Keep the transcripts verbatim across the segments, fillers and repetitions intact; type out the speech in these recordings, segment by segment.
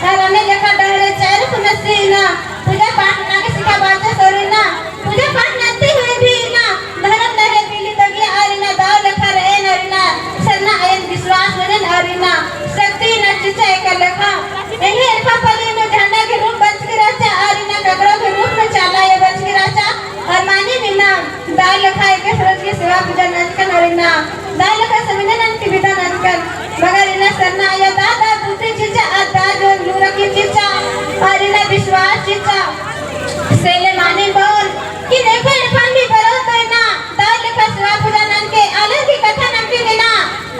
अरा ने लेखा डहरे चार खुनसी इन्ना, पूजा पाठ नना गे सिखाबाचस अरा इन्ना, पूजा पाठ नन्ती हुई भी इन्ना, धरम नगे बिली दगिया अरा इन्ना दव लेखा रएन अरा इन्ना, सरना आयन विश्वास ननन अरा इन्ना, शक्ति इन्ना चिच्चा एका लेखा। एंग्है एड़पा पल्ली नू झंडा गे रूप बचकी रहचा अरा इन्ना ककड़ो गे रूप नू चाला आयो बचकी रहचा। अरा मानिम इन्ना, दव लेखा एकेस रोज गे सेवा पूजा ननकन अरा इन्ना, दव लेखा समिंदन ननके बिदा ननकन। मगर इन्ना सरना आयो दव दव बुद्धि चिच्चा अरा दव जोन लूरकी चिच्चा अरा इन्ना विश्वास चिच्चा। से ले मानिम बओन कि नेखो एड़पन भी बरओ तो इन्ना दव लेखा सेवा पूजा ननके आलर गे कत्था ननके इन्ना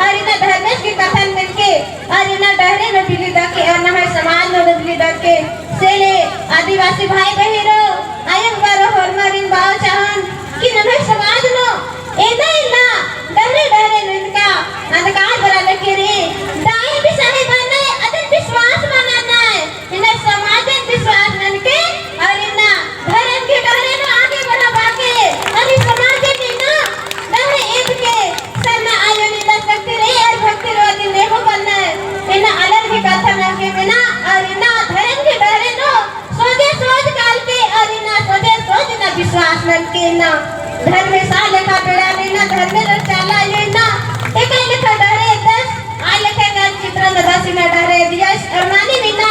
अरा इन्ना धर्मेस गे कत्थन मेनके अरा इन्ना डहरे नू बिली दके अरा नम्है समाज नू बिली दके। से ले आदिवासी भाई बहिरो, आयो बाबारो होरमारिन बआ चाहन कि नम्है समाज नू एन्ने इन्ना डहरे डहरे नू एन्नेका अंधकार बरआ लगी रई। डाइन बिसाही बअनर अदिन विश्वास मल ननर। इन्ना समाजन विश्वास ननके अरा इन्ना धरम गे डहरे नू आगे बढ़ाबआ गे अरा ई समाजन इन्ना डहरे एदके सरना आयोन इन्ना शक्ति रई अरा भक्ति रई अदिन नेहूँ बअनर। इन्ना आलर गे कत्था ननके मेना अरा इन्ना धरम गे डहरे नू सोझे सोझ कालके अरा इन्ना सोझे सोझ इन्ना विश्वास ननके इन्ना धर्मेस आ लेखा बेड़ा ले इन्ना धर्मेस चाला आयो इन्ना एका लेखा डहरे एदस आ लेखा का चित्रण दस इन्ना डहरे एदियस अरा मानिम इन्ना